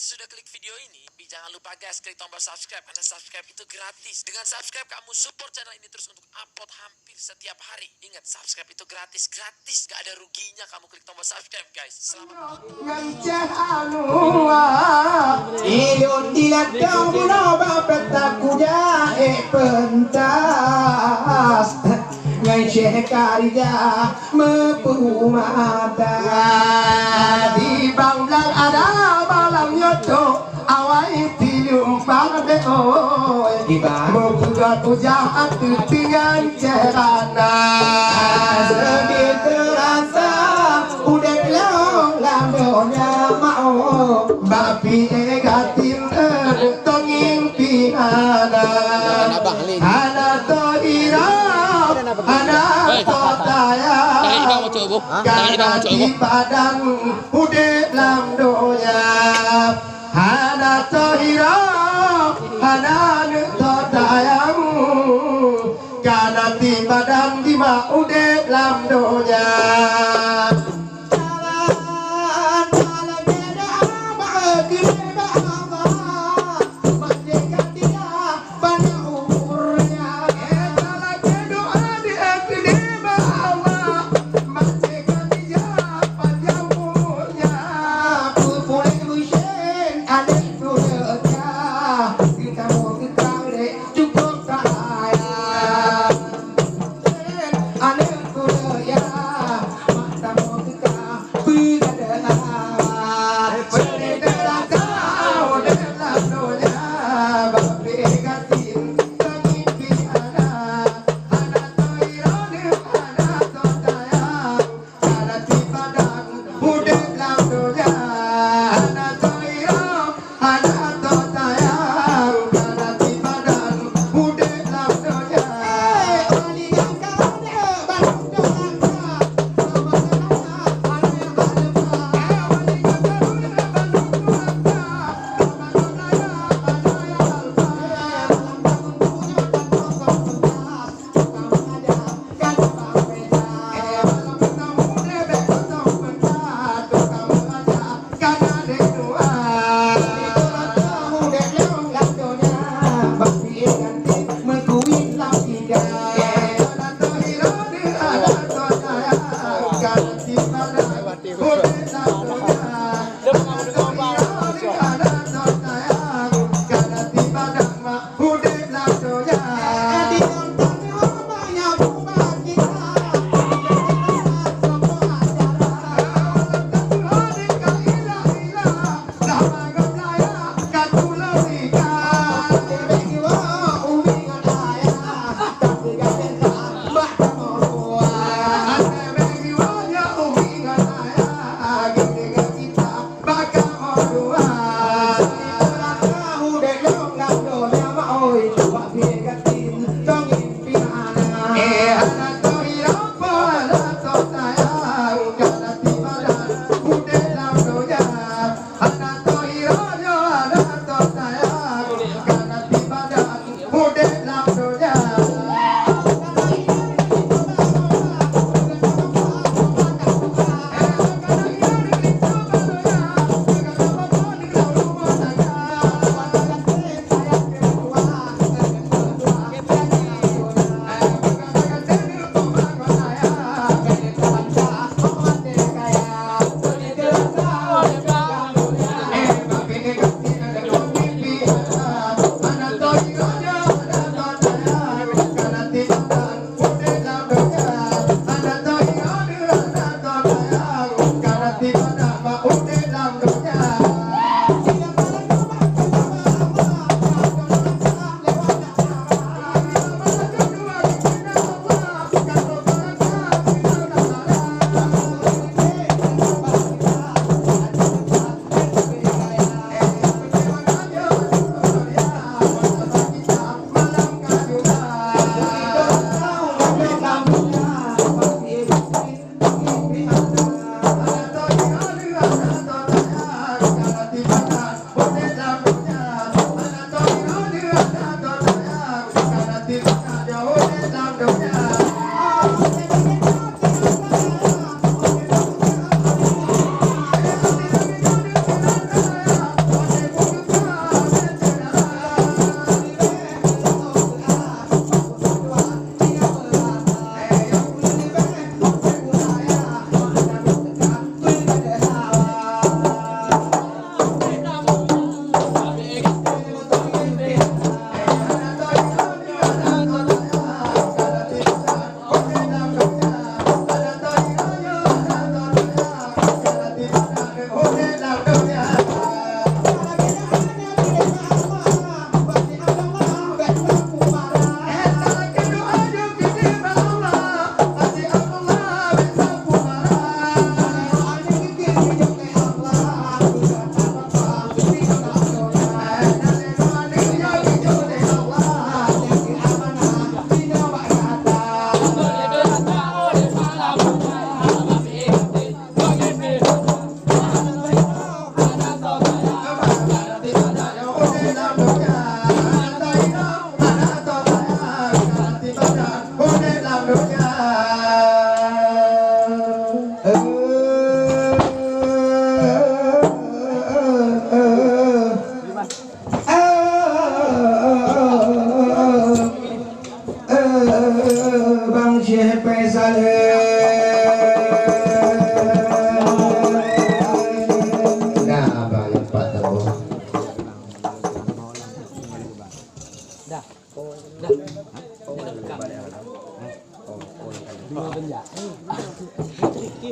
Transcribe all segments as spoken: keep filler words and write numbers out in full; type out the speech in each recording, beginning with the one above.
Sesudah klik video ini, tapi jangan lupa guys, klik tombol subscribe karena subscribe itu gratis. Dengan subscribe kamu support channel ini terus untuk upload hampir setiap hari. Ingat, subscribe itu gratis, gratis, gak ada ruginya kamu klik tombol subscribe guys. Selamat. Ngon cah anua, ilôn dilatang bunoe bak peta kuda, eh, pentas. Ngon Syekh Karija meupeu mata. Di bang blang ada malam nyoe tu, awai tilu bang de oi. Di bang. Meupeugah puja ateueh dengan cerana. Sedih terasa udép lom lam donya mao. Bak pie gatin tongin pi hana. Hana tohira, hana totaya. Karena di badan udép lam donya. Hana tohira, hana neuk totayang. Kana ti badan dima udép lam donya. Jalan, jalan beda, bak kiri, bak Allah. Merdeka dia, panjang umurnya. Jalan berdoa di akhir bak Allah. Merdeka dia, panjang umurnya. Peupuléh beusé.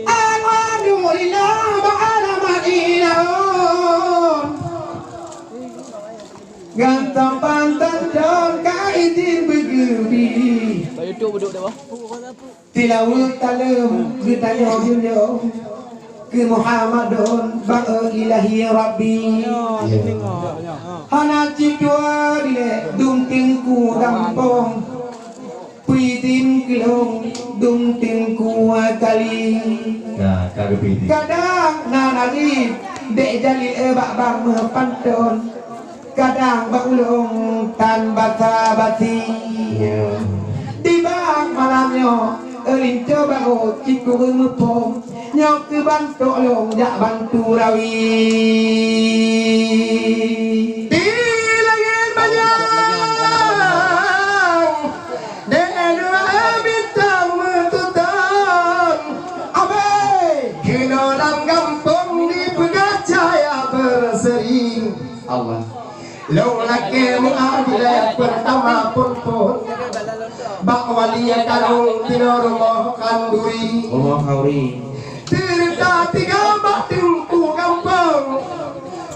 Alhamdulillah, bak alamat ilôn. Gantong pantan don ka izin beugeubi. Bak YouTube duduk dah, bah. Tilaweuet taleuem geutanyoe junjong keu Muhammadon bak ilahi Rabbi. Hana cit dua dilèe dum teungku gampông. Peuidin keu lôn dum teungku kali. Nah, ka geupeuidin. Kadang na nangis dek Jalil eh bak bang meupanton. Kadang bak ulôn tan basa-basi. Ya. Di bak malam nyoe, eh, linto barô cit kureueng muphom. Nyoe keuh bantok lôn jak bantu rawi. Di langét manyang, di dua bintang meututon. Abéh, keunoe lam gampông dipeugah cahya berseri. Allah. Lôn lakèe meu'ah dilèe peurtama phôn-phôn. Bak wali karông tinoe rumoh khanduri. Rumoh khanduri. Ceurita tinggai bak teungku gampông.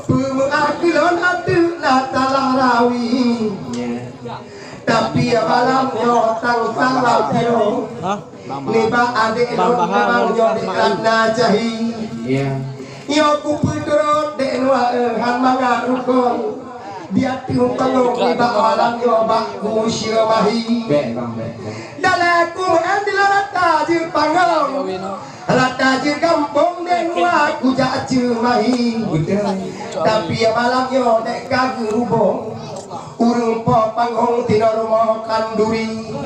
Peumeu'ah keu lôn ateueh na salah rawi. Ya. Tapi malam nyoe tang salah piôh. Hah? Nibak adék lôn memang nyoe diklat na jahi. Iya. Nyoe kupeuturot dek nuak, eh, han mangat rukon. Di ateueh pangong nibak malam nyoe bak kusyeu mahi. Bèk, bang, bèk, bèk. Dalai ku meu'en di lôn rata jeuet pangong. Rata jeuet gampông dek nuak kujak ceumahi. Betul. Tapi malam nyoe dek ka geurubong. Ureueng po pangong tinoe rumoh khanduri.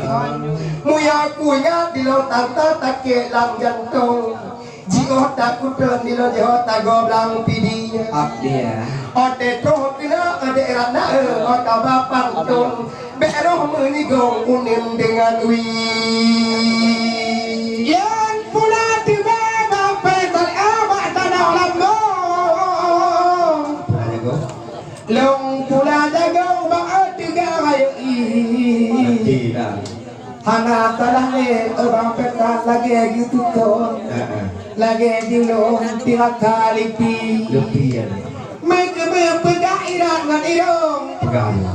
Muya kuingat di lôn tanta takét lam jantong. Jiôh takutôn di lôn jiôh tagoe blang pidi. Ak dia. Oté troh keunoe adék Ratna, eh, ôt haba pantôn. Bèk roh meunigong uneuen deungon wie. Yan pula tiba bak Faisal, eh, bak tanoh lambong. Pula jago. Lôn pula jago bak teuga rayeuk ih. Nanti dah. Hana salah lé, eh, bang Petan lagèe geututon. Heeh. Lagèe jilôn tiraka lipi. Lipi, ya. Meukeumeuh peugah irat ngon irong. Peugah, ya.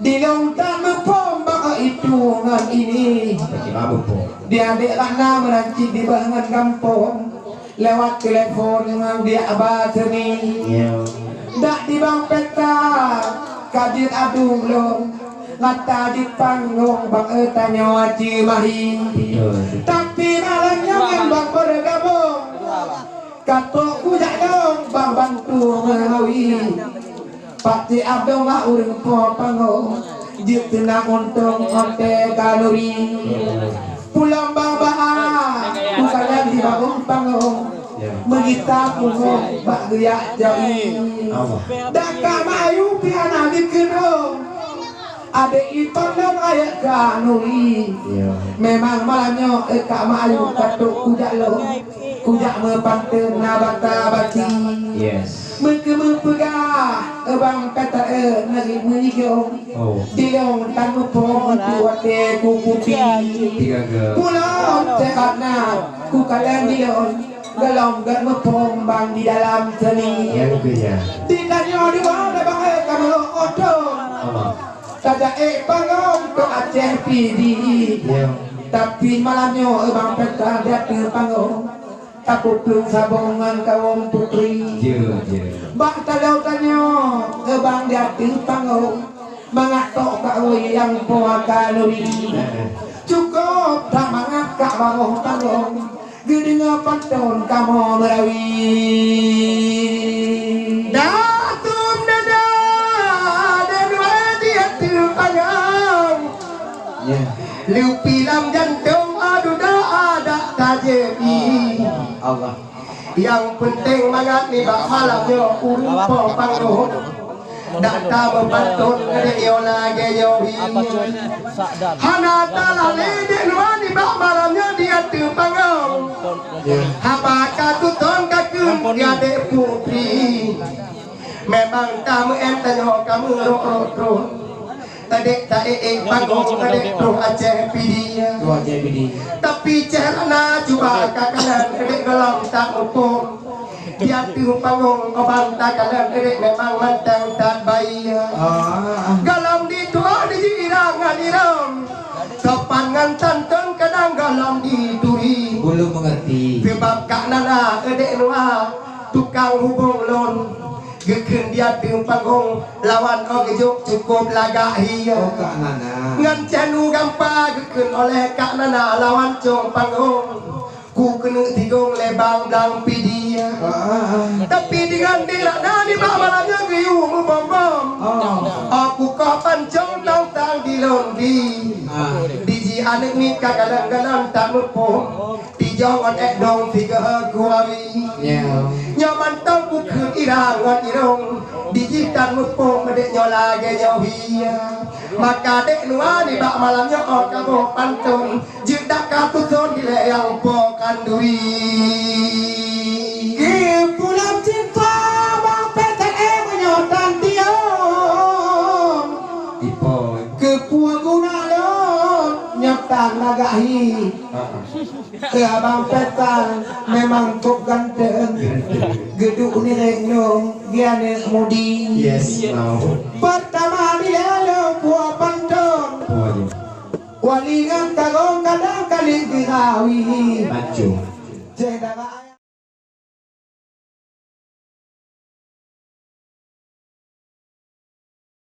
Di lôn tan muphom bak itu ngon ini. Bagi apa, Po? Di adék Ratna meunan cit dibah ngon gampông. Lewat telepon ngon biak ba seuni. Ya. Dak di bang Petan, ka jeuet adu lôn. Mata di pangong bang, eh, tanyoe ceumahi. Betul. Tapi malam nyoe ngon bang beugabong. Ka trok kujak lôn bang bantu meurawi. Pak Cik Abdullah ureueng po pangong, jeuet teunang untông oté khanduri. Pulang bang Bahar, bukan lagi bang pangong, meugita pungong bak geuyak jai. Allah. Dak ka mayu pih hana dikeunong. Adék ipang lôn rayeuk khanduri. Ya. Memang malam nyoe, eh, ka mayu ka trok kujak lôn. Kujak meupanteun na bata bati. Yes. Meukeumeuh peugah, eh, bang Petan, eh, nari meunigong. Oh. Di lôn tan muphom tuwoe teuh ku pupi. Tiga ke. Pulang teuh Ratna, kukalon di lôn. Golom gèt muphom bang di dalam seuni. Yang keu nyan. Di tanyoe dua dah bang, eh, ka meurok otong. Apa? Tajak ék pangong keu Aceh Pidie. Ya. Tapi malam nyoe, eh, bang Petan di ateueh pangong. Tapeuplong sabong ngon kawom putri. Ya, ya. Bak taloe tanyoe, eh, bang di ateueh pangong. Mangat tok ka oi nyang po khanduri. Cukôp that mangat ka baroh pangong. Geudeungoe panton kamoe meurawi. Datum dada, dan wadi ateueh pangong. Ya. Leupi lam jantông aduda adak tajébi. Allah. Nyang peunteng mangat nibak malam nyoe ureueng po pangong. Dak ka meupanton ngon dek nyoe lagèe nyoe hi. Hana talalé dek nyoe nibak malam nyoe di ateueh pangong. Haba ka tuton ka kheun keu adek putri. Memang ka meu'en tanyoe ka meurok-rok droe. Adik tak ék-ék panggung, adik troh Aceh Pidie. Troh Aceh Pidie. Tapi céh na cuba ka kalon adik gohlom tak muphom. Di ateueh panggung oban tak kalon adik memang mantong that bayi. Ah. Gohlom di tuha di jiran ngon irong. Sopan ngon santun kadang gohlom dituri. Belum mengerti. Sebab Kak Nana adik Nua tukang hubung lôn. Geukheun di ateueh panggung lawan oh geujok cukup lagak hi. Oh, Kak Nana. Ngon canu gampa geukheun oleh Kak Nana lawan cong panggung. Ku keuneuk tigong lé bang blang Pidie. Ah, ah, ah. Tapi dengan di Ratna nibak malam nyoe geuyue meubom-bom. Oh. Oh, ku koh pancong tang-tang di lôn di. Ah. Di ji aneuk miet ka galon-galon tak muphom. Tijong ngon ék dong sigoe kuari. Ya. Nyoe mantong bukeueng ira ngon irong. Di jitan muphom meudek nyoe lagée nyoe hi. Maka dek Nua nibak malam nyoe oh kamoe pantun. Jeuet dak ka tuson dilée nyang po khanduri. Keupulang cinta bang P T M meunyoe tan tiong. Ipo. Keupeue guna lôn nyoe tan lagak hi. Ah. Keu abang Petan memang kôp ganteng. Geuduek nirek nyoe geuaneuk mudi. Yes, mau. Pertama dia lo kuah pantun. Oh, iya. Wali ngon kagong kadang kali geurawi. Maju. Cek darah